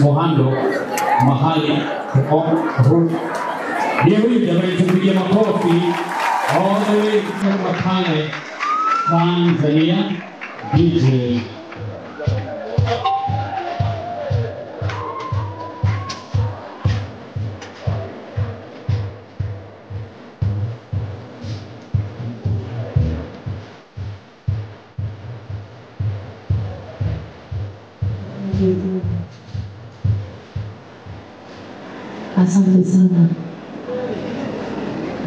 Muhando mahali Ruth. Ndiye huyu jamani, tupigie makofi all the way kutoka pale Tanzania, DJ. Asante sana.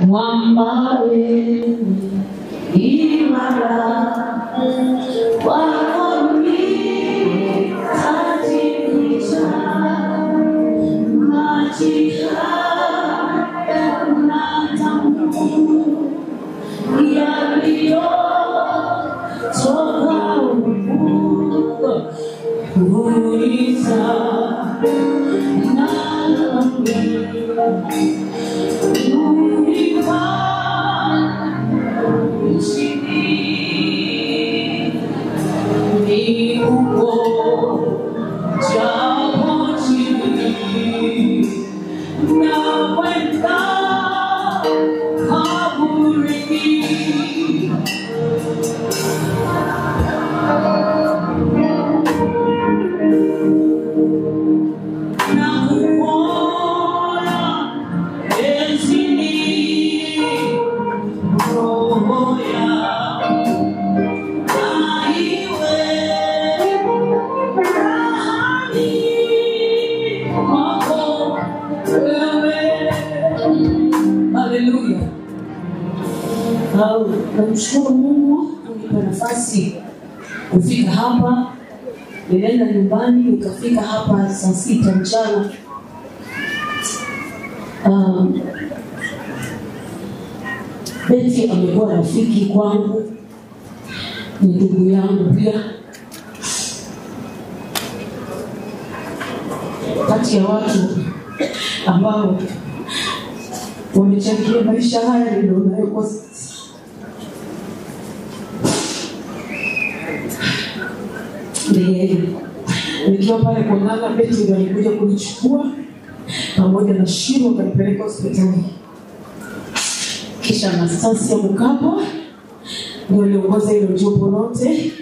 Mwamba wewe imara, wako nitajificha, maji haya na tamu yaliyotoka huko huita Haleluya. Namshukuru Mungu kunipa nafasi kufika hapa. Nilienda nyumbani nikafika hapa saa 6 mchana. Betty amekuwa rafiki kwangu, ni ndugu yangu pia. Kati ya watu ambao wamechangia maisha haya nilionayo kwa sasa. Nikiwa pale kwa Nganga, Betty ndiye alikuja kunichukua pamoja na Shiro akanipeleka hospitali. Kisha Anastasia Mkapa ndio aliongoza hilo jopo lote.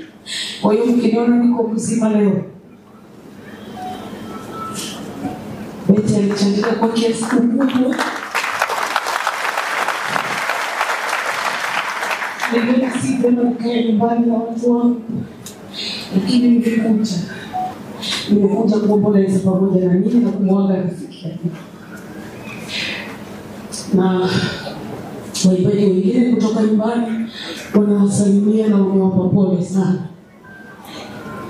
Kwa hiyo mkiniona niko mzima leo, Betty alichangia kwa kiasi kikubwa. Niliona si vyema nikae nyumbani na watu wangu, lakini nimekuja kuomboleza pamoja na ninyi na kumwaga rafiki yangu. Na waimbaji wengine kutoka nyumbani wanawasalimia na wamewapa pole sana.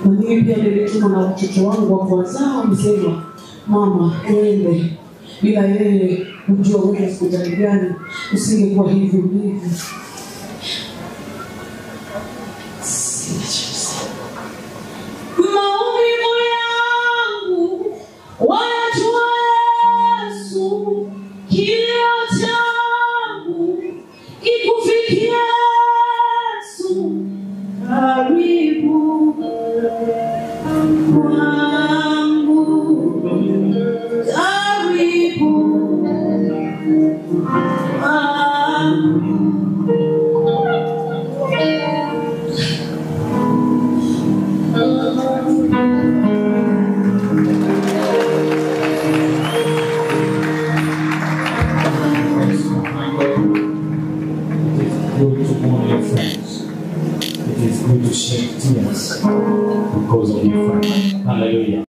Na mimi pia nilituma na watoto wangu wa kuwazaa, wamesema mama uende, bila yeye kujua wewe hospitali gani usingekuwa hivi ulivyo. Maumivu yangu wayajua Yesu, kilio changu kikufikie Yesu, karibu kwangu, karibu kwangu. It is good to mourn your friends. It is good to shed tears because of your friends. Hallelujah.